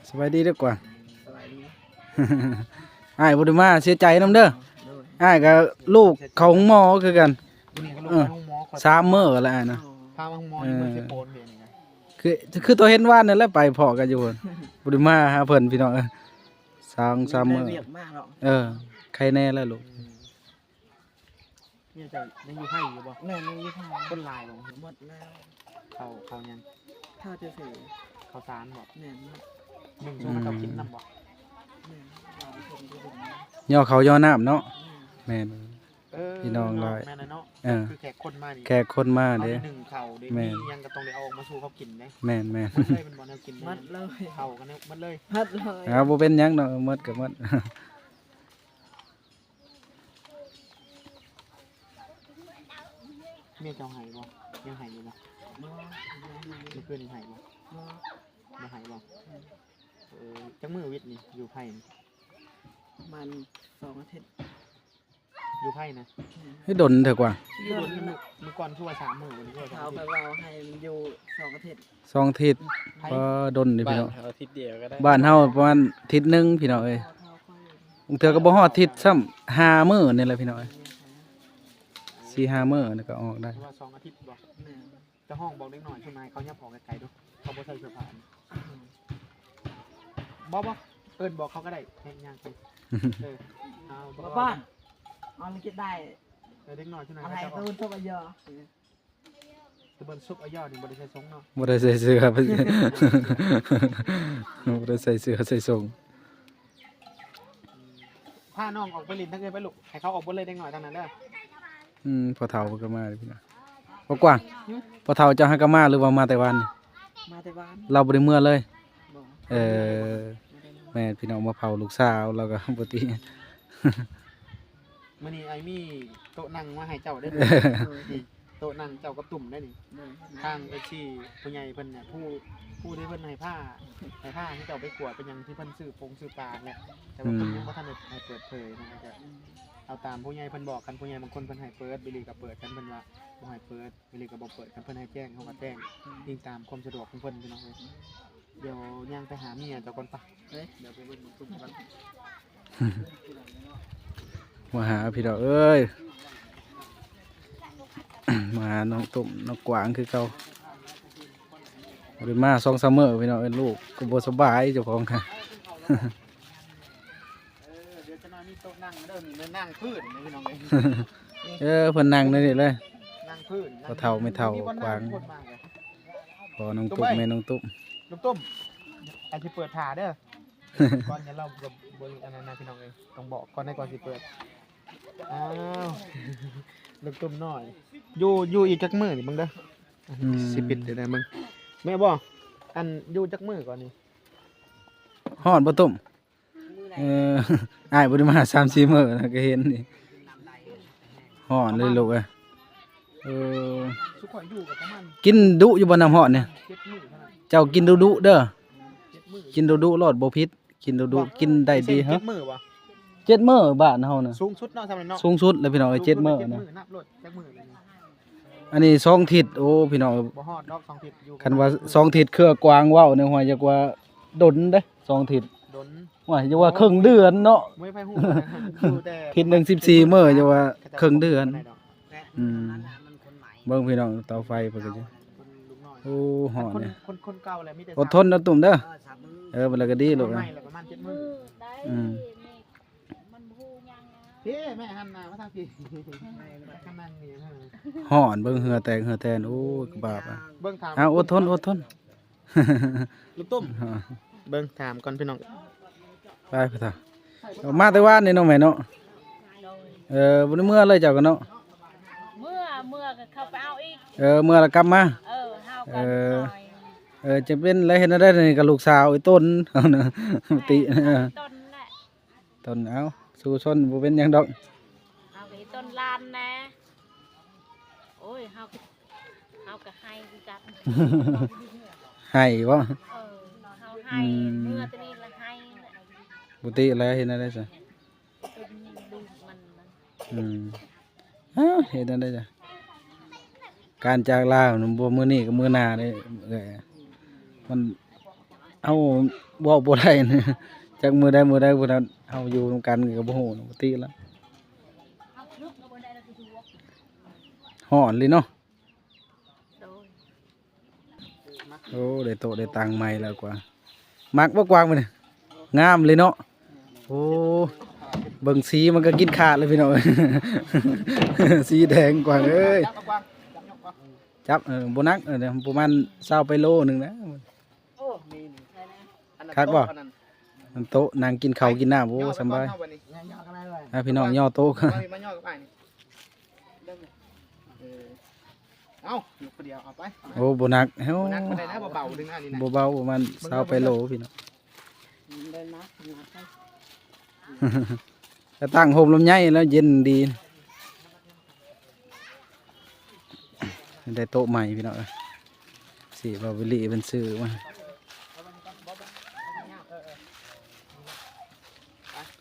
ສະບາຍດີເດີກວ່າ ສະບາຍດີ ອ້າຍບໍ່ໄດ້ມາ ເສຍໃຈນຳເດີ ໂດຍ ອ້າຍກໍລູກເຂົ້າໂຮງໝໍຄືກັນ ມື້ນີ້ກໍລູກ ເອີ ໄປໂຮງໝໍ ສາມມື້ແລ້ວອ້າຍນະ ອໍ ພາມາໂຮງໝໍ ເອີ ຢູ່ເມືອງເຊໂປນເດນີ້ນະ ຄື ຄືໂຕເຫັນວານນັ້ນແຫຼະ ໄປພໍ້ກັນຢູ່ພຸ້ນ ບໍ່ໄດ້ມາຫາເພິ່ນພີ່ນ້ອງເອີຍ ສອງສາມມື້ ມີແຕ່ວຽກມາເນາະ ເອີ ໄຄແນ່ແລ້ວລູກ ອືມ ເມຍເຈົ້າຍັງຢູ່ໄທຢູ່ບໍ່? ແມ່ນ ຍັງຢູ່ໄທ ຄົນຫຼາຍບໍ່? ໝົດແລ້ວ ເຂົ້າ ເຂົ້າຫຍັງ? ເຂົ້າຊື່ໆ ເຂົ້າສານບໍ່? ແມ່ນ ໜຶ້ງສູ່ເຂົາເຈົ້າກິນນຳບໍ່? ອືມ ແມ່ນ ຍໍເຂົ້າຍໍນ້ຳເນາະ ແມ່ນ ແມ່ນ ເອີ ພີ່ນ້ອງຫຼາຍ ແມ່ນແຫຼະເນາະ ເອີ ຄືແຂກຄົນມານີ້ ແຂກຄົນມາເດ້ ໜຶ້ງເຂົ້າເດ້ ແມ່ນ ມີຫຍັງກໍຕ້ອງໄດ້ເອົາອອກມາສູ່ເຂົາກິນເດ້ ແມ່ນໆ ໝົດເລີຍແມ່ນບໍ່? ແນວກິນ ໝົດເລີຍ ເຂົ້າກັນໝົດເລີຍ ເອົາ ບໍ່ເປັນຫຍັງດອກ ໝົດກໍໝົດ. ເມຍເຈົ້າໄຫ້ບໍ່? ຍັງໄຫ້ຢູ່ບໍ່? ບໍ່ ບໍ່ໄຫ້ ມື້ຄືນນີ້ໄຫ້ບໍ່? ບໍ່ ບໍ່ໄຫ້ບໍ່? ເອີ ຈັກມື້ວິດນີ້ ຢູ່ໄທນີ້? ປະມານສອງອາທິດ ຢູ່ໄທນະ ແມ່ນ ເຮີ້ຍ ດົນເຖິກວ່າ ຢູ່ດົນ ມື້ ມື້ກ່ອນຄືວ່າສາມມື້ ມື້ນີ້ຄືວ່າສອງອາທິດ ເຂົາໄປເວົ້າໃຫ້ມັນຢູ່ສອງອາທິດ ສອງອາທິດ ໃຜ? ກໍດົນເດ້ພີ່ນ້ອງ ບ້ານເຮົາອາທິດດຽວກໍໄດ້ ບ້ານເຮົາປະມານອາທິດໜຶ່ງພີ່ນ້ອງເອີຍ ບາງເທື່ອກໍບໍ່ຮອດທິດຊ້ຳ ຫ້າມື້ນີ້ແຫຼະພີ່ນ້ອງເອີຍ ສີ່ຫ້າມື້ນີ້ກໍອອກໄດ້ ວ່າສອງອາທິດບໍ່? ແມ່ນ ຈະຮ້ອງບອກເດັກນ້ອຍ ຊຸມນາຍເຂົາຫຍັບອອກໄກໆດູ ເຂົາບໍ່ໃສ່ເສື້ອຜ້າ ບໍ່ ບໍ່ ເອີ້ນບອກເຂົາກໍໄດ້ ຍ່າງໄປ ເອີ ເອົາ ປ້າ ເອົາເລີຍ ເກັບໄດ້ ເອີ ເດັກນ້ອຍ ຊຸມນາຍເຂົາຈະອອກ ແຕ່ເບິ່ງສຸກອາຍອນີ້ບໍ່ໄດ້ໃສ່ຊົງເນາະ ບໍ່ໄດ້ໃສ່ເສື້ອ ບໍ່ໄດ້ໃສ່ເສື້ອໃສ່ຊົງ ພານ້ອງອອກໄປຫຼິ້ນທາງອື່ນໄປລູກ ໃຫ້ເຂົາອອກເບິດເລີຍ ເດັກນ້ອຍທາງນັ້ນເດີ ອືມ ພໍ່ເຖົ້າເພິ່ນກໍມາເດ້ພີ່ນ້ອງ ບໍ່ກວ້າງ ຫື? ພໍ່ເຖົ້າເຈົ້າຫາກະມາ ຫຼືວ່າມາແຕ່ວານນີ້? ມາແຕ່ວານ ລາວບໍ່ໄດ້ເມືອເລີຍ ບໍ່ ເອີ ບໍ່ໄດ້ເມືອ ແມ່ນ ພີ່ນ້ອງມາເຝົ້າລູກສາວ ລາວກໍບໍ່ຕິ ມື້ນີ້ອ້າຍມີໂຕະນັ່ງມາໃຫ້ເຈົ້າເດ້ ນີ້ ໂຕະນັ່ງເຈົ້າກັບຕຸ້ມໄດ້ນີ້ ໂດຍ ທາງເອັຟຊີຜູ້ໃຫຍ່ເພິ່ນນີ້ ຜູ້ ຜູ້ທີ່ເພິ່ນໃຫ້ພາ ໃຫ້ພາໃຫ້ເຈົ້າໄປກວດໄປຫຍັງ ທີ່ເພິ່ນຊື້ປົງຊື້ປາແຫຼະ ແຕ່ວ່າເພິ່ນ ອືມ ຍັງບໍ່ທັນໄດ້ໃຫ້ເປີດເຜີຍນະ ກໍ ອືມ ເອົາຕາມຜູ້ໃຫຍ່ເພິ່ນບອກ ຄັນຜູ້ໃຫຍ່ບາງຄົນເພິ່ນໃຫ້ເປີດ ບິລລີກໍເປີດ ຄັນເພິ່ນວ່າບໍ່ໃຫ້ເປີດ ວິລິກໍບໍ່ເປີດ ຄັນເພິ່ນໃຫ້ແຈ້ງ ເຮົາກໍແຈ້ງ ອືມ ອີງຕາມຄວາມສະດວກຂອງເພິ່ນ ພີ່ນ້ອງເອີຍ ດຽວຍ່າງໄປຫາເມຍເຈົ້າກ່ອນປະ ເອີ ດຽວໄປເບິ່ງນ້ອງຕຸ້ມກ່ອນ ມາຫາພີ່ນ້ອງເອີຍ ມາຫານ້ອງຕຸ້ມນ້ອງກວາງຄືເກົ່າ ບໍ່ໄດ້ມາສອງສາມມື້ ພີ່ນ້ອງເອີຍ ລູກກໍບໍ່ສະບາຍ ເຈົ້າຂອງ ເອີ ດຽວຈັກໜ້ອຍມີໂຕະນັ່ງເດີ ນີ້ແມ່ນນັ່ງພື້ນ ພີ່ນ້ອງເອີຍ ເອີ ເພິ່ນນັ່ງໃນນີ້ເລີຍ ນັ່ງພື້ນ ພໍ່ເຖົ້າແມ່ເຖົ້າກວາງ ພໍ່ນ້ອງຕຸ້ມ ແມ່ນ້ອງຕຸ້ມ ລຸງຕຸ້ມ ອ້າຍຊິເປີດຜ້າເດີ ກ່ອນ ດຽວລາວບໍ່ ບໍ່ອັນນັ້ນນະ ພີ່ນ້ອງເອີຍ ຕ້ອງບອກກ່ອນໃດ ກ່ອນຊິເປີດ ອ້າວ ລຸງຕຸ້ມນ້ອຍ ຢູ່ ຢູ່ອີກຈັກມື້ນີ້ເບິ່ງເດີ ອືມ ຊິປິດໄດ້ເບິ່ງ ແມ່ນບໍ່ ອັນ ຢູ່ຈັກມື້ກ່ອນນີ້ ຮອດບໍ່ຕຸ້ມ? ເອີ ອ້າຍບໍ່ໄດ້ມາສາມສີ່ມື້ນະ ກໍເຫັນນີ້ ຮ້ອນເລີຍລູກເອີຍ ເອີ ສຸຂ້ອຍຢູ່ກໍປະມານ ກິນດຸຢູ່ບໍ່ນ້ຳຮ້ອນນີ້? ເຈັດມື້ເທົ່ານັ້ນ ເຈົ້າກິນດຸໆເດີ ເຈັດມື້ ກິນດຸໆໂລດ ບໍ່ຜິດ ກິນດຸໆ ກິນໄດ້ດີ ເຈັດມື້ບໍ່? ເຈັດມື້ບ້ານເຮົານະ ສູງສຸດເນາະ ສ່ຳນັ້ນເນາະ ສູງສຸດແລ້ວພີ່ນ້ອງເອີຍ ເຈັດມື້ນະ ນັບໂລດ ຈັກມື້ແລ້ວນີ້? ອັນນີ້ສອງທິດ ໂອ້ ພີ່ນ້ອງ ບໍ່ຮອດດອກສອງທິດ ຢູ່ ຄັນວ່າສອງທິດ ເຄືອກວາງເວົ້າໃນຫ້ວຍ ຢາກວ່າດົນເດ້ ສອງທິດ ດົນ ວ່າ ຢາກວ່າເຄິ່ງເດືອນເນາະ ບໍ່ມີໃຜຮູ້ ຮູ້ແຕ່ ທິດໜຶ່ງສິບສີ່ມື້ ຢ່າວ່າເຄິ່ງເດືອນ ອືມ ເບິ່ງພີ່ນ້ອງ ເຕົາໄຟເພິ່ນກໍຢູ່ ໂອ້ ຮ້ອນ ຄົນ ແຫຼະ ຄົນ ຄົນເກົ່າແຫຼະ ມີແຕ່ ອົດທົນເດີ ຕຸ້ມເດີ ເອີ ສາມມື້ ເອີ ມັນລະກໍດີລູກ ຄົນໃໝ່ລະປະມານເຈັດມື້ ອືມ ມັນບໍ່ຮູ້ຫຍັງນະ ເອີ ແມ່ຫັນໜ້າມາທາງພີ້ ກຳລັງນີ້ ຮ້ອນ ເບິ່ງເຫື່ອແຕກເຫື່ອແຕນ ໂອ້ຍ ກະບາບ ເບິ່ງຖາມ ເອົາ ອົດທົນ ອົດທົນ ລຸງຕຸ້ມ ເບິ່ງຖາມກ່ອນພີ່ນ້ອງ ໄປພໍ່ເຖົ້າ ມາແຕ່ວານນີ້ເນາະແມ່ເນາະ ໂດຍ ເອີ ບໍ່ໄດ້ເມືອເລີຍເຈົ້າກໍເນາະ ເມືອ ເມືອກໍເຂົາໄປເອົາອີກ ເອີ ເມືອແລ້ວກັບມາ ເອີ ເຮົາກໍ ເອີ ເອີ ຈະເປັນແລ້ວ ເຮັດແນວໃດນີ້ກັບລູກສາວອີ່ຕົນ ເຮົານະ ຕິ ເອີ ຕົນແຫຼະ ຕົນ ເອົາ ສູ້ຊົນ ບໍ່ເປັນຫຍັງດອກ ເຮົາກໍອີ່ຕົນຫຼານແດ່ ໂອ້ຍ ເຮົາ ເຮົາກໍໄຫ້ຄືກັນ ໄຫ້ບໍ່? ເອີ ເຮົາໄຫ້ ອືມ ເມື່ອແຕ່ນີ້ລະໄຫ້ແຫຼະ ບໍ່ຕິແລ້ວ ເຮັດແນວໃດຊະ? ເປັນລູກມັນນະ ອືມ ເອົ້າ ເຮັດແນວໃດຊະ? ການຈາກລາມັນບໍ່ມື້ນີ້ກໍມື້ໜ້າເດ້ ເອີຍ ມັນ ເຮົາເວົ້າບໍ່ໄດ້ນະ ຈັກມື້ໃດມື້ໃດພຸ້ນນະ ເຮົາຢູ່ນຳກັນກໍບໍ່ຮູ້ນະ ບໍ່ຕິລະ ຮ້ອນເລີຍເນາະ. ໂດຍ ໂອ້ ໄດ້ໂຕະໄດ້ຕັ່ງໃໝ່ແລ້ວກວາງ ມັກບໍ່ກວາງມື້ນີ້? ງາມເລີຍເນາະ. ໂອ້ ເບິ່ງສີມັນກໍກິນຂາດເລີຍພີ່ນ້ອງ ສີແດງກວາງເອີຍ. ຈັບ ເອີ ບໍ່ໜັກ ເອີ ປະມານຊາວປາຍໂລໜຶ່ງນະ. ໂອ້ ມີນີ້ ຄັກບໍ່? ອັນນັ້ນໂຕະ ອັນນັ້ນ ອັນໂຕະນັ່ງກິນເຂົ້າກິນນ້ຳ ໂອ້ ສະບາຍ. ອ່າ ພີ່ນ້ອງຍໍໂຕະ ມາຍໍກັບອ້າຍນີ້ ເອີ ເອົາ ຢູ່ຜູ້ດຽວ ເອົາໄປ. ໂອ້ ບໍ່ໜັກ ໂອ້ ບໍ່ໜັກປານໃດນະ ເບົາໆ ດຶງອັນນີ້ນະ ບໍ່ເບົາ ປະມານຊາວປາຍໂລພີ່ນ້ອງ. ກະຕັ້ງໂຮມລຳໄຍແລ້ວເຢັນດີ. ໄດ້ໂຕະໃໝ່ພີ່ນ້ອງເອີຍ ຊິເວົ້າວິລີເພິ່ນຊື້ມາ. ເ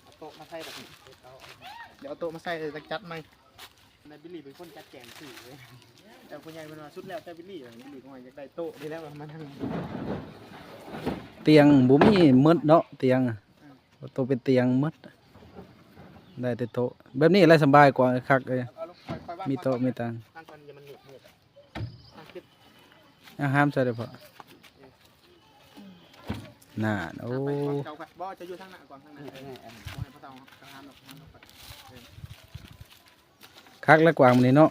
ອົາໂຕະມາໃສ່ບັດນີ້ ດຽວເອົາໂຕະມາໃສ່ແລ້ວຈັດໃໝ່. ນາຍບິລລີເປັນຄົນຈັດແຈງຊື່ເລີຍ ແຕ່ຜູ້ໃຫຍ່ເພິ່ນວ່າສຸດແລ້ວແຕ່ບິລລີ ບິລລີເພິ່ນວ່າຢາກໄດ້ໂຕະນີ້ແຫຼະວ່າມານັ່ງ. ຕຽງບໍ່ມີໝົດເນາະ ຕຽງ ໂຕເປັນຕຽງໝົດ ໄດ້ແຕ່ໂຕະ ແບບນີ້ແຫຼະສະບາຍກວ່າຄັກເອີຍ ມີໂຕະມີຕັ່ງ. ຕັ້ງກ່ອນ ຢ່າມັນໜືດໆ ຕັ້ງຂຶ້ນ ອາ ຫ້າມໃສ່ເດີ້ພໍ່ ນັ້ນ ໂອ້ ເອົາໄປ ເຈົ້າໄປ ບໍ່ ເຈົ້າຢູ່ທາງໜ້າກ່ອນ ທາງໜ້າ ເອີ ບໍ່ໃຫ້ພໍ່ເຖົ້າເຂົາຫ້າມດອກ ຫ້າມດອກ ເອີ. ຄັກແລ້ວກວາງມື້ນີ້ເນາະ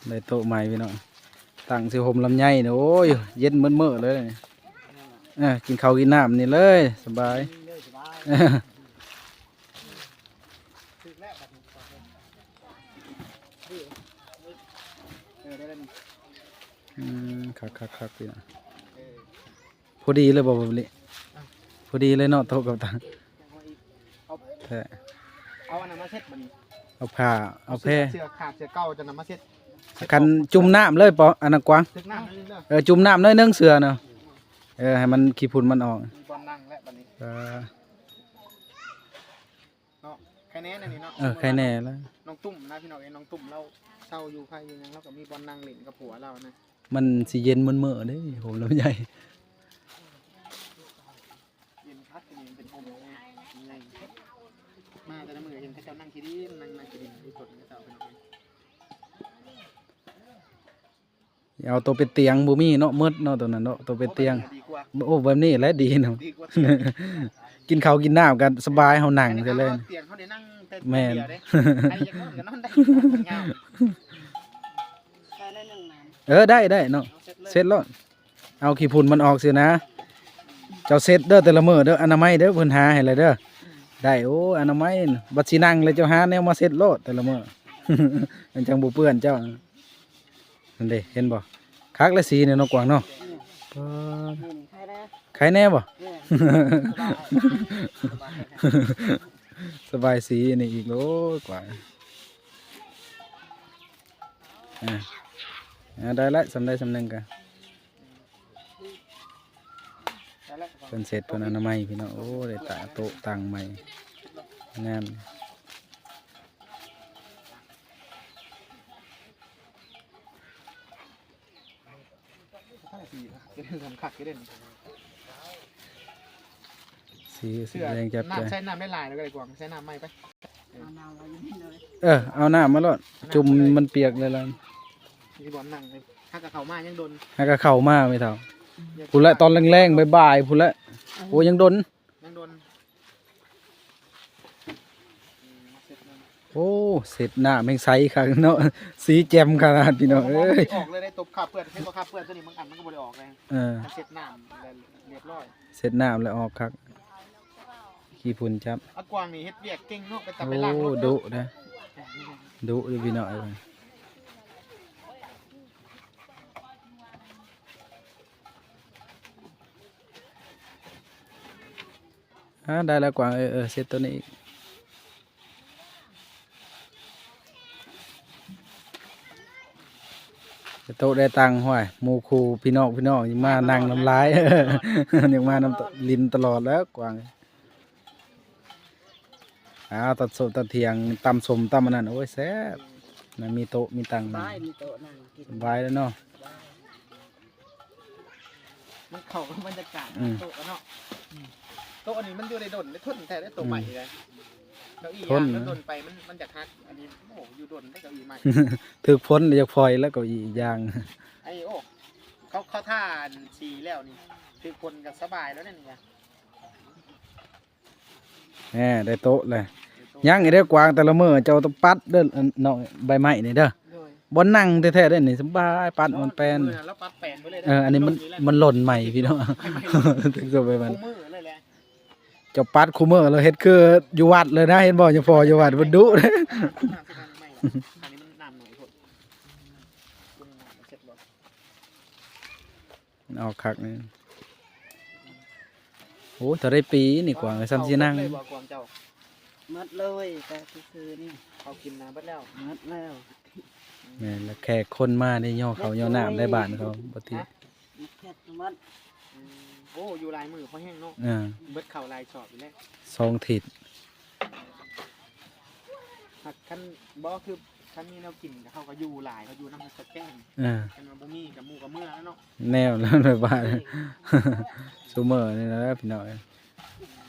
ໄດ້ໂຕະໃໝ່ພີ່ນ້ອງ ຕັ້ງຊິໂຮມລຳໄຍນີ້ ໂອ້ຍ ເຢັນເໝີດໆເລີຍ ເອີ ກິນເຂົ້າກິນນ້ຳນີ້ເລີຍ ສະບາຍ. ອືມ ຄັກໆໆ ພີ່ນ້ອງ ພໍດີເລີຍບໍ່ ບໍ່ເລະ ພໍດີເລີຍເນາະ ໂຕະກັບຕັ່ງ ເອົາ ແທ້ ເອົາອັນນັ້ນມາເຊັດບັດນີ້ ເອົາຜ້າ ເອົາແພ ເສື້ອຂາດ ເສື້ອເກົ່າຈະນຳມາເຊັດ ຄັນຈຸ່ມນ້ຳເລີຍ ປະ ອັນນັ້ນກວາງ ເອີ ຈຸ່ມນ້ຳໜ້ອຍໜຶ່ງເສື້ອນະ ເອີ ໃຫ້ມັນຂີ້ຝຸ່ນມັນອອກ ມີບ່ອນນັ່ງແລ້ວບັດນີ້ ເອີ ເນາະ ໄຄແນ່ແນວນີ້ເນາະ ເອີ ໄຄແນ່ແລ້ວ ນ້ອງຕຸ້ມນະ ພີ່ນ້ອງເອີຍ ນ້ອງຕຸ້ມລາວເຊົ່າຢູ່ໄພຢູ່ຫຍັງ ລາວກໍມີບ່ອນນັ່ງຫຼິ້ນກັບຜົວລາວນະ ມັນຊິເຢັນເໝີດໆເດ້ ໂຮມລຳໄຍ ເຢັນຄັກ ອັນນີ້ເປັນໂຮມໃຫຍ່ ມາແຕ່ລະມື້ເຫັນເຂົາເຈົ້ານັ່ງຂີ້ດິນ ນັ່ງ ນັ່ງຂີ້ດິນຢູ່ຕົ້ນເຂົາເຈົ້າ ພີ່ນ້ອງເອີຍ. ເອົາໂຕເປັນຕຽງບໍ່ມີເນາະ ໝົດເນາະໂຕນັ້ນເນາະ ໂຕເປັນຕຽງ ໂອ້ ແບບນີ້ແຫຼະດີເນາະ ກິນເຂົ້າກິນນ້ຳກັນສະບາຍ ເຮົານັ່ງ ອັນນີ້ ເສຍເລີຍ ເຮົາຕຽງເຮົາໄດ້ນັ່ງແຕ່ ແມ່ນ ເຕີນດຽວເດ້ ໃຜຢາກນອນກໍນອນໄດ້ ເອີ ໄດ້ ໄດ້ເນາະ ເຊັດໂລດ ເອົາຂີ້ຝຸ່ນມັນອອກເສຍນະ ເຈົ້າເຊັດເດີ ແຕ່ລະມື້ເດີ ອະນາໄມເດີ ເພິ່ນຫາໃຫ້ແລ້ວເດີ ໄດ້ ໂອ້ ອະນາໄມ ບັດຊິນັ່ງແລ້ວເຈົ້າຫາແນວມາເຊັດໂລດ ແຕ່ລະມື້ ມັນຈັ່ງບໍ່ເປື້ອນເຈົ້າ. ນັ້ນເດ້ ເຫັນບໍ່ ຄັກແລະສີນີ້ເນາະ ກວາງເນາະ ອືມ ປາດ ອືມ ໄຄແນ່ ໄຄແນ່ບໍ່ ເອີ ສະບາຍສີນີ້ອີກ ໂອ້ຍ ກວາງ ອ່າ ອ່າ ໄດ້ລະ ສ່ຳໃດສ່ຳໜຶ່ງກະ ເພິ່ນເຊັດ ເພິ່ນອະນາໄມ ພີ່ນ້ອງ ໂອ້ ໄດ້ຕາໂຕະຕັ່ງໃໝ່ ງາມ. ສີ ສີແດງຈັບໃຈ ນ້ຳໃສ່ນ້ຳຫຼາຍໆ ແລ້ວກໍໄດ້ກວາງ ໃສ່ນ້ຳໃໝ່ໄປ ເອີ ເອົານ້ຳມາໂລດ ຈຸ່ມມັນປຽກເລີຍລະ ມີບ່ອນນັ່ງ ຫາກະເຂົ້າມາຍັງດົນ ຫາກະເຂົ້າມາແມ່ເຖົ້າ ພຸ້ນແຫຼະ ຕອນແລງໆ ບ່າຍໆ ພຸ້ນແຫຼະ ໂອ້ ຍັງດົນ ຍັງດົນ ອືມ ມາເຊັດນ້ຳ ໂອ້ ເຊັດນ້ຳແຮ່ງໃສຄັກເນາະ ສີແຈ່ມຂະໜາດ ພີ່ນ້ອງເອີຍ ອອກເລີຍໄດ້ ຕົບຄາບເປື້ອນ ເຫັນບໍ່ ຄາບເປື້ອນຕົວນີ້ ບາງອັນມັນກໍບໍ່ໄດ້ອອກເລີຍ ເອີ ເຊັດນ້ຳແລ້ວລຽບຮ້ອຍ ເຊັດນ້ຳແລ້ວອອກຄັກ ຂີ້ຝຸ່ນຈັບ ອາກວາງນີ້ເຮັດວຽກເກັ່ງເນາະ ໄປຕາໄປລ້າງລົດ ໂອ້ ດຸເດ້ ດຸເດ້ ພີ່ນ້ອງເອີຍ. ອ່າ ໄດ້ແລ້ວກວາງ ເອີ ເອີ ເຊັດໂຕນີ້ອີກ ໂຕະໄດ້ຕັ່ງ ຫ້ວຍ ໝູ່ຄູ່ພີ່ນ້ອງ ພີ່ນ້ອງ ມານັ່ງນຳຫຼາຍ ຍັງມານຳ ຫຼິ້ນຕະຫຼອດແລ້ວກວາງ. ອ້າວ ຕອນສົມຕອນທ່ຽງ ຕຳສົ້ມຕຳອັນນັ້ນ ໂອ້ຍ ແຊບ ນະ ມີໂຕະມີຕັ່ງ ສະບາຍ ມີໂຕະນັ່ງກິນ ສະບາຍແລ້ວເນາະ ສະບາຍ. ເຂົ້າກັບບັນຍາກາດ ອືມ ໂຕະເນາະ ອືມ ໂຕະອັນນີ້ມັນຢູ່ໄດ້ດົນ ໄດ້ທົນແທ້ເດ້ ໂຕະໃໝ່ ອືມ ເດ້ ເກົ້າอี้ ທົນ ຍາງ ນະ ດົນໄປມັນ ມັນຢາກຫັກ ອັນນີ້ ໂອ້ ຢູ່ດົນໄດ້ ເກົ້າอี้ໃໝ່ ຖືກຝົນຢາກຝອຍແລ້ວ ເກົ້າອີ້ອີກຢ່າງ ໄອ້ ໂອ້ ເຂົາ ເຂົາທາສີແລ້ວນີ້ ຖືກຝົນກໍສະບາຍແລ້ວນີ້ ແໝ່ ໄດ້ໂຕະແລ້ວ ຍັງອີກເດີກວາງ ແຕ່ລະມື້ເຈົ້າຕ້ອງປັດເດີ ອັນ ເນາະ ໃບໄມ້ນີ້ເດີ ໂດຍ ບ່ອນນັ່ງແທ້ໆເດ້ນີ້ ສະບາຍ ປັດ ໂອ້ ມັນແປນ ມື້ນັ້ນລາວປັດແປນເບິດເລີຍ ເອີ ອັນນີ້ມັນ ມັນຫຼົ່ນໃໝ່ພີ່ນ້ອງ ໃໝ່ ເຖິງຈະໄປມັນ ຄູ່ມື້ເລີຍແຫຼະ ເຈົ້າປັດຄູ່ມື້ ລາວເຮັດຄືຢູ່ວັດເລີຍນະ ເຫັນບໍ່ ຍາພໍ່ຢູ່ວັດເພິ່ນດຸເດ້ ອັນນີ້ມັນນ້ຳໜ້ອຍໂພດ ອືມ ມັນເຊັດບໍ່? ມັນອອກຄັກນີ້ ໂອ້ ເທົ່າໃດປີນີ້ກວາງ ສ່ຳຊິນັ່ງ ເອົາຂຶ້ນເບິດເລີຍບໍ່ກວາງເຈົ້າ? ໝົດເລີຍ ແຕ່ຊື່ໆນີ້ ເຂົາກິນນະເບິດແລ້ວ ໝົດແລ້ວ ແມ່ນລະ ແຂກຄົນມາໄດ້ຍໍເຂົ້າຍໍນ້ຳໄດ້ ບ້ານເຂົາບໍ່ຕິດ ແຂກໝົດ ອືມ ໂອ້ ຢູ່ຫຼາຍມື້ພໍແຮງເນາະ ອ່າ ເບິດເຂົ້າຫຼາຍຊອບຢູ່ແລ້ວ ສອງທິດ ຫາກຄັນ ບໍ່ ຄືຄັນມີແນວກິນເຂົາກໍຢູ່ຫຼາຍ ເຂົາຢູ່ນຳສະແກງ ເອີ ຄັນວ່າບໍ່ມີກໍໝູ່ກໍເມືອແລ້ວເນາະ ແນວນັ້ນແຫຼະ ບ້ານ ເອີ ຊຸມື້ນີ້ແຫຼະພີ່ນ້ອງເອີຍ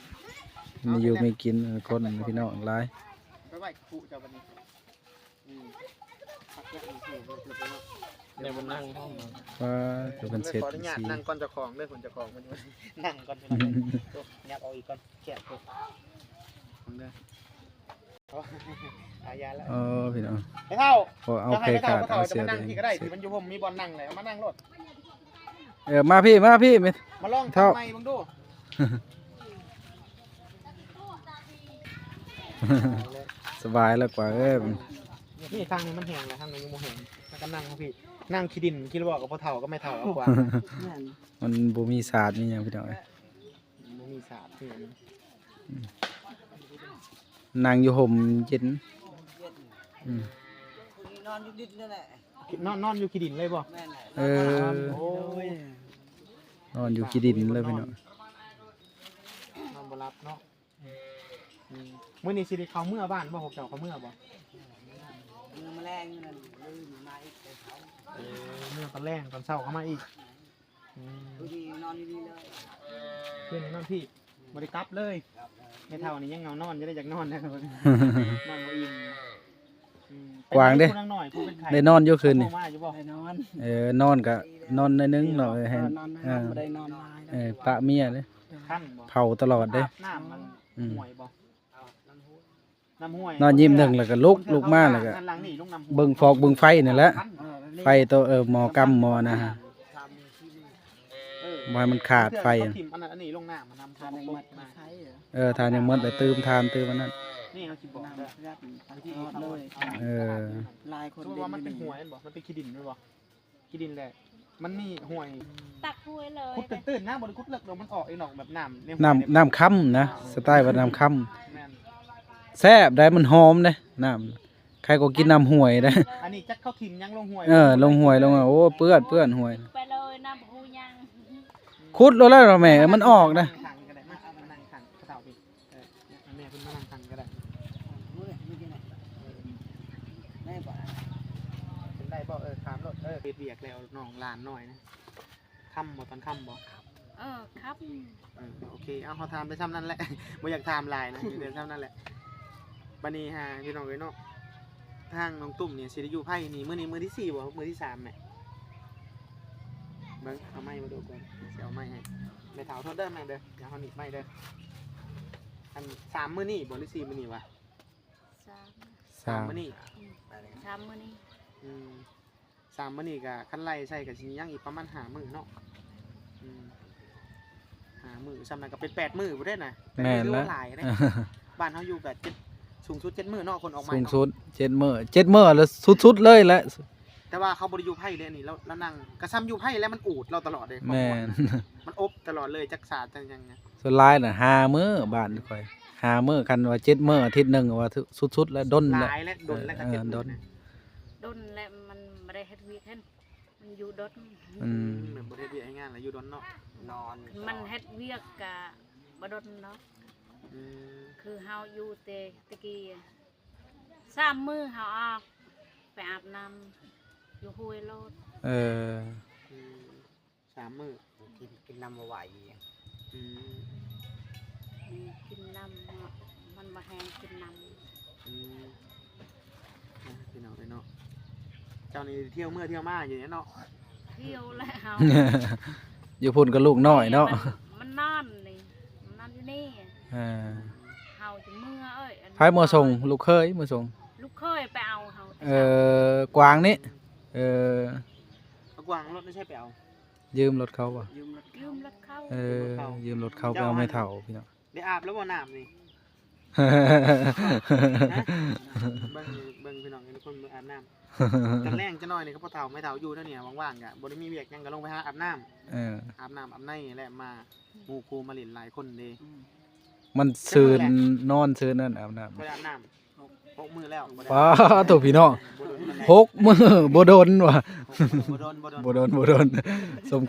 ມີຢູ່ມີກິນຄົນພີ່ນ້ອງຫຼາຍ ໄປໄຫວ້ຄູເຈົ້າບັດນີ້ ອືມ ພັກແລ້ວ ເອີ ເອີ ເອີ ເອີ ເອີ ແນວມັນນັ່ງ ວ່າຈະເປັນເສດ ຂໍອະນຸຍາດນັ່ງກ່ອນເຈົ້າຂອງເດີ ເຈົ້າຂອງມັນ ນັ່ງກ່ອນພີ່ນ້ອງ ໂອ້ ຫຍັບເອົາອີກກ່ອນ ແຄບໂພດ ເດີ ເອົາ ເອົາ ຢ່າແລ້ວ ເອີ ພີ່ນ້ອງ ໄອ້ເຖົ້າ ໂອ້ ເອົາ ໃຫ້ເຖົ້າ ເອົາເພຂາດ ເຖົ້າ ເອົາເສດ ຈະມານັ່ງທີ່ກໍໄດ້ ທີ່ມັນຢູ່ຮົ່ມມີບ່ອນນັ່ງແຫຼະ ມານັ່ງໂລດ ເອີ ມາພີ້ ມາພີ້ ເຖົ້າ ມາລອງ ເຖົ້າ ໃໝ່ເບິ່ງດູ ສະບາຍແລ້ວກວ່າເອີຍ ນີ້ທາງນີ້ມັນແຫ້ງແລ້ວ ທາງນີ້ຍັງບໍ່ແຫ້ງ ແລ້ວກໍນັ່ງພີ້ ນັ່ງຂີ້ດິນ ຄິດວ່າກັບພໍ່ເຖົ້າກັບແມ່ເຖົ້າເອົາກວ່າ ແມ່ນ ມັນບໍ່ມີສາດມີຫຍັງພີ່ນ້ອງເອີຍ ບໍ່ມີສາດຄື ອືມ ນັ່ງຢູ່ຮົ່ມເຢັນ ອືມ ນອນຢູ່ດິນນັ້ນແຫຼະ ນອນ ນອນຢູ່ຂີ້ດິນເລີຍບໍ່? ແມ່ນແຫຼະ ເອີ ໂອ້ຍ ນອນຢູ່ຂີ້ດິນເລີຍພີ່ນ້ອງ ນອນບໍ່ຫຼັບເນາະ ອືມ ມື້ນີ້ຊິໄດ້ເຂົ້າເມືອບ້ານບໍ່? ພວກເຈົ້າເຂົ້າເມືອບໍ່? ເມືອມື້ແລງນັ້ນ ມື້ມາອີກແຕ່ເຊົ້າ ເອີ ເມືອຕອນແລງ ຕອນເຊົ້າເຂົ້າມາອີກ ອືມ ຄືນນີ້ນອນຢູ່ນີ້ເລີຍ ຄືນນີ້ນອນພີ້ ບໍ່ໄດ້ກັບເລີຍ ກັບເລີຍ ແມ່ເຖົ້ານີ້ຍັງເຫງົານອນຢູ່ເດ້ ຢາກນອນນະ ນອນບໍ່ອີ່ມ ອືມ ກວາງເດ້ ເປັນໄດ້ຜູ້ນາງນ້ອຍ ຜູ້ເປັນໄຂ້ ໄດ້ນອນຢູ່ຄືນນີ້ ໂທມາຢູ່ບໍ່? ໄດ້ນອນ ເອີ ນອນກະນອນໜ້ອຍໜຶ່ງເນາະ ເອີ ໃຫ້ ເອີ ນອນ ເອີ ນອນບໍ່ໄດ້ນອນຫຼາຍ ເອີ ປະເມຍເດ້ ຄັນບໍ່? ເຜົາຕະຫຼອດເດ້ ອາບນ້ຳມັນ ອືມ ຫ້ວຍບໍ່? ນ້ຳຫ້ວຍ ນ້ຳຫ້ວຍ ນອນຍິ້ມໜຶ່ງແລ້ວກໍລຸກ ລຸກມາແລ້ວກໍ ເບິ່ງຟອກເບິ່ງໄຟນີ້ແຫຼະ ເອີ ໄຟໂຕ ເອີ ໝໍ້ກຳໝໍ້ນະ ເອີ ບໍ່ໃຫ້ມັນຂາດໄຟ ເຂົາຖິ້ມອັນນັ້ນອັນນີ້ລົງນ້ຳ ນ້ຳ ທານຍັງໝົດ ເອີ ທານຍັງໝົດ ແລ້ວຕື່ມທານຕື່ມອັນນັ້ນ ນີ້ເຮົາຊິບອກເດີ ເອີ ຫຼາຍຄົນ ສົມມຸດວ່າມັນເປັນຫ້ວຍແມ່ນບໍ່? ມັນເປັນຂີ້ດິນແມ່ນບໍ່? ຂີ້ດິນແຫຼະ ມັນມີຫ້ວຍ ຕັກຫ້ວຍເລີຍ ຂຸດຕື້ນໆນະ ບໍ່ໄດ້ຂຸດເລິກດອກ ມັນອອກເອງດອກ ແບບນ້ຳໃນຫ້ວຍ ນ້ຳ ນ້ຳຄຳນະ ສະໄຕວ່ານ້ຳຄຳ ແມ່ນ ແຊບໄດ໋ ມັນຫອມເດ້ ນ້ຳ ໃຄກໍກິນນ້ຳຫ້ວຍເດ້ ອັນນີ້ຈັກເຂົາຖິ້ມຫຍັງລົງຫ້ວຍ ເອີ ລົງຫ້ວຍ ລົງ ໂອ້ ເປື້ອນ ເປື້ອນຫ້ວຍ ໄປເລີຍ ນ້ຳບໍ່ຮູ້ຫຍັງ ຂຸດໂລດແລ້ວແມ່ ມັນອອກນະ ນັ່ງຂ້າງນີ້ກໍໄດ້ ມາ ມານັ່ງຂ້າງກະເຖົ້າພີ້ ເອີ ແມ່ເພິ່ນມານັ່ງທາງນີ້ກໍໄດ້ ໄດ້ບໍ່? ເປັນໄດ້ບໍ່? ເອີ ຖາມໂລດ ເອີ ເຮັດວຽກແລ້ວ ນ້ອງຫຼານນ້ອຍນະ ຄ່ຳບໍ່? ຕອນຄ່ຳບໍ່? ເອີ ຄ່ຳ ເອີ ໂອເຄ ເອົາ ເຮົາຖາມໄປຊ່ຳນັ້ນແຫຼະ ບໍ່ຢາກຖາມຫຼາຍນະ ຢູ່ແຕ່ຊ່ຳນັ້ນແຫຼະ ບັດນີ້ຫາ ພີ່ນ້ອງເອີຍເນາະ ທາງນ້ອງຕຸ້ມນີ້ຊິໄດ້ຢູ່ໃຜນີ້ ມື້ນີ້ມື້ທີສີ່ບໍ່? ມື້ທີສາມແມ່ ເບິ່ງ ເອົາໄມ້ມາດູກ່ອນ ຊິເອົາໄມ້ໃຫ້ ແມ່ເຖົ້າ ໂທດເດີແມ່ເດີ ດຽວເຮົາໜີບໄມ້ເດີ ອັນ ສາມມື້ນີ້ບໍ່ ຫຼື ສີ່ມື້ນີ້ວະ? ສາມ ສາມ ສາມມື້ນີ້ ອືມ ສາມມື້ນີ້ ອືມ ສາມມື້ນີ້ກະ ຄັນໄລ່ໃສ່ກະຊິຍັງອີກປະມານຫ້າມື້ເນາະ ອືມ ຫ້າມື້ ຊ່ຳນັ້ນກະເປັນແປດມື້ພຸ້ນເດ້ນະ ແມ່ນແລ້ວ ແປດມື້ຖືວ່າຫຼາຍເດ້ ບ້ານເຮົາຢູ່ກະເຈັດ ສູງສຸດເຈັດມື້ເນາະ ຄົນອອກໃໝ່ເນາະ ສູງສຸດເຈັດມື້ ເຈັດມື້ລະສຸດໆເລີຍແຫຼະ ແຕ່ວ່າເຂົາບໍ່ໄດ້ຢູ່ໃຜເດ້ນີ້ ລາວ ລາວນັ່ງກະຊ່ຳຢູ່ໃຜແຫຼະ ມັນອູດລາວຕະຫຼອດເດ້ ແມ່ນ ມັນອົບຕະຫຼອດເລີຍ ຈັກສາດຈັກຫຍັງ ສ່ວນຫຼາຍນະ ຫ້າມື້ບ້ານຂ້ອຍ ຫ້າມື້ ຄັນວ່າເຈັດມື້ ອາທິດໜຶ່ງວ່າສຸດໆແລ້ວ ດົນແລ້ວ ຫຼາຍແລ້ວ ດົນແລ້ວ ເອີ ເຈັດມື້ ດົນ ດົນແລ້ວ ມັນບໍ່ໄດ້ເຮັດວຽກຫັ້ນ ມັນຢູ່ດົນ ອືມ ອືມ ແບບບໍ່ໄດ້ເຮັດວຽກເຮັດງານແລ້ວຢູ່ດົນເນາະ ນອນ ມັນເຮັດວຽກກະບໍ່ດົນເນາະ ອືມ ຄືເຮົາຢູ່ແຕ່ຕະກີ້ ສາມມື້ເຮົາອອກໄປອາບນ້ຳຢູ່ຫ້ວຍໂລດ ເອີ ອືມ ສາມມື້ ກິນ ກິນນ້ຳບໍ່ໄຫວ. ອືມ ກິນນ້ຳ ມັນບໍ່ແຮງກິນນ້ຳ. ອືມ ອ່ະ ພີ່ນ້ອງເອີຍເນາະ ເຈົ້ານີ້ທ່ຽວເມືອທ່ຽວມາຢູ່ເນາະ. ທ່ຽວແລ້ວ ຢູ່ພຸ້ນກໍລູກນ້ອຍເນາະ. ມັນ ມັນນອນນີ້ ມັນນອນຢູ່ນີ້. ເອີ ເຮົາຈະເມືອເອີຍ ອັນ ໃຜເມືອສົ່ງ? ລູກເຂີຍເມືອສົ່ງ. ລູກເຂີຍໄປເອົາເຮົາ. ເອີ ກວາງນີ້. ເອີ ເອົາກວາງລົດໃນໃສໄປເອົາ? ຢືມລົດເຂົາບໍ່? ຢືມລົດ ຢືມລົດເຂົາ. ເອີ ຢືມລົດເຂົາ ຢືມລົດເຂົາໄປເອົາແມ່ເຖົ້າພີ່ນ້ອງ. ໄດ້ອາບແລ້ວບໍ່ນ້ຳນີ້? ຮະ? ເບິ່ງ ເບິ່ງພີ່ນ້ອງ ທຸກຄົນເບິ່ງອາບນ້ຳ. ຕອນແລງຈັກໜ້ອຍນີ້ ກໍພໍ່ເຖົ້າແມ່ເຖົ້າຢູ່ແຖວນີ້ ວ່າງໆ ກໍບໍ່ໄດ້ມີວຽກຫຍັງ ກໍລົງໄປຫາອາບນ້ຳ. ເອີ ອາບນ້ຳອາບໃນແຫຼະ ມາ ໝູ່ຄູ່ມາຫຼິ້ນຫຼາຍຄົນເດ້. ອືມ ມັນຊື່ນ ນອນຊື່ນນັ້ນ ອາບນ້ຳ. ບໍ່ໄດ້ອາບນ້ຳ ຫົກມື້ແລ້ວ ບໍ່ໄດ້. ປ້າໂທ້ ພີ່ນ້ອງ ບໍ່ດົນປານໃດ ຫົກມື້ ບໍ່ດົນວ່າ ຫົກມື້ ບໍ່ດົນ ບໍ່ດົນ ບໍ່ດົນ ບໍ່ດົນ ສົມ